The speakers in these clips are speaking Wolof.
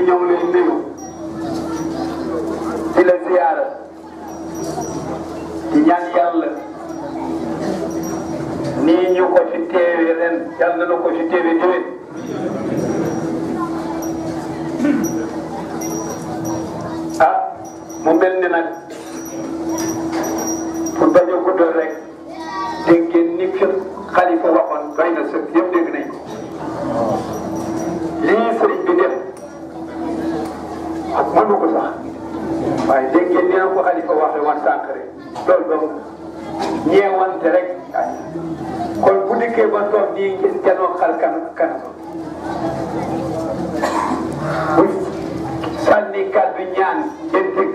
ñoo ngi lay nuyu di la ziyaara di ñaan yàlla nii ñu ko fi teewee ren yàlla na ko fi teewee déwén mu mel ni nag pour bañ a guddal rek dégg ngeen ni fi xalifa waxoon doy na sëkk yëpp dégg nañ ko lii sëriñ bi def ak mënu ko sax waaye dégg ngeen ni na ko xalifa waxee woon sànq rek loolu dong ñeewante rek kon bu dikkee ba toog nii ngeen janoo xal kanam bu sànni kàddu ñaan ngeen dégg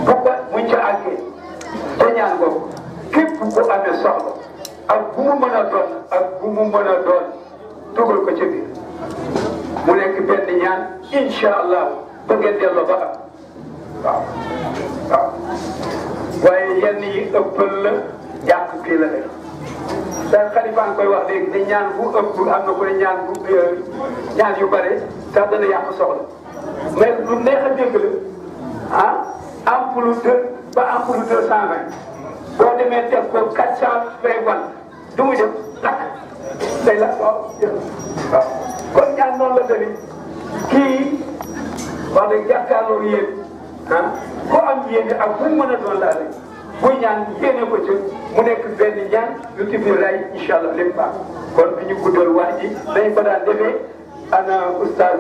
bu ko muñ ca àggee te ñaan ko képp ku amee soxla ak bu mu mën a doon ak bu mu mën a doon dugal ko ca biir mu nekk benn ñaan incha allah ba ngeen delloo ba xam waaw waaye yenn yi ëppal la yàq kii la rek daal xalifaan koy wax léegi ne ñaan bu ëpp am na ko ne ñaan bu ñaan yu bare sax dana yàq soxla mais lu neex a dégg la ah ampulu ba ampulu 220 boo demee def ko 450 du muy def lakk day la waaw kon ñaan noonu la demee kii wax dëgg jàkkaarloo yéen ah ku am yéene ak bu mu mën a doon laa rek buy ñaan yéene ko ci mu nekk benn ñaan yu tibb ray incha allah lépp baax kon bi ñu guddal wax ji dañ ko daan defee ana oustaz